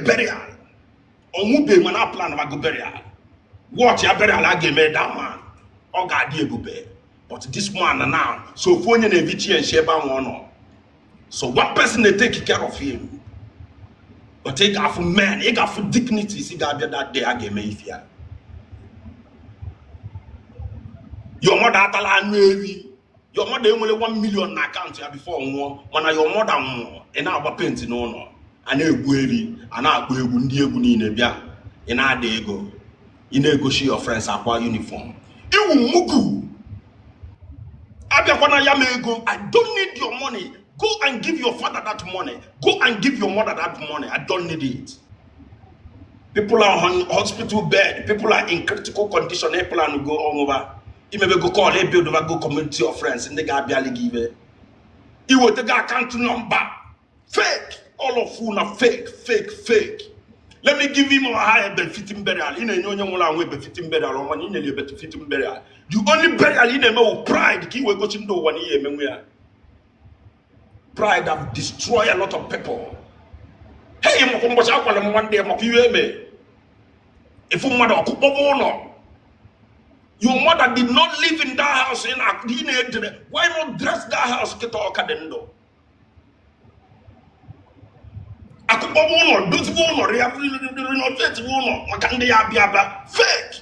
Burial ọnwụbe, mana plan bago burial. Watch ya, burial a ga-eme that man, ọ ga-adị ebube. But this man now, so ofu onye na-evichi ya nshi ebe ahụ ọ nọ, so one person na-take care of him. But ị ga-afụ men, ị ga-afụ dignities ga-abịa that day a ga-eme ife ya. Your mother atala anụ ewi, your mother enwere 1 million na akaụntụ ya before nwụọ, mana your mother nwụọ, ị na-agba penti n'ụlọ, a na-egbu ewi, a na-akpọ egwu, ndị egwu niile bịa, ị na-ada ego, ị na-egosi your friends akwa uniform iwu mugu. Abịakwana ya m ego. I don't need your money. Go and give your father that money, go and give your mother that money. I don't need it. People are on hospital bed, people are in critical condition. A plan go all over, imebe go call, e build over go community of friends ndị ga-abịali gị ibe iweta gị account number fake. All of you na fake, fake, fake. Let me give him or her a befitting burial. Ị na-enye onye nwụrụ anwụ befitting burial ọma na ị nyere ya befitting burial. The only burial ị na-eme wụ pride, ka ị wee gosi ndị ụwa na ihe emenwe ya. Pride have destroyed a lot of people. Hey, maka ụbọchị akwara m nwanne ya maka iwe eme ịfụ mmadụ ọkụkpọba ụlọ. Your mother did not live in that house. Ị na-edere, why not dress that house kịta ọka dị ndụ? Akụkpọba ụlọ, dozibe ụlọ, renovate ụlọ maka ndị ya abịa abịa. Fake.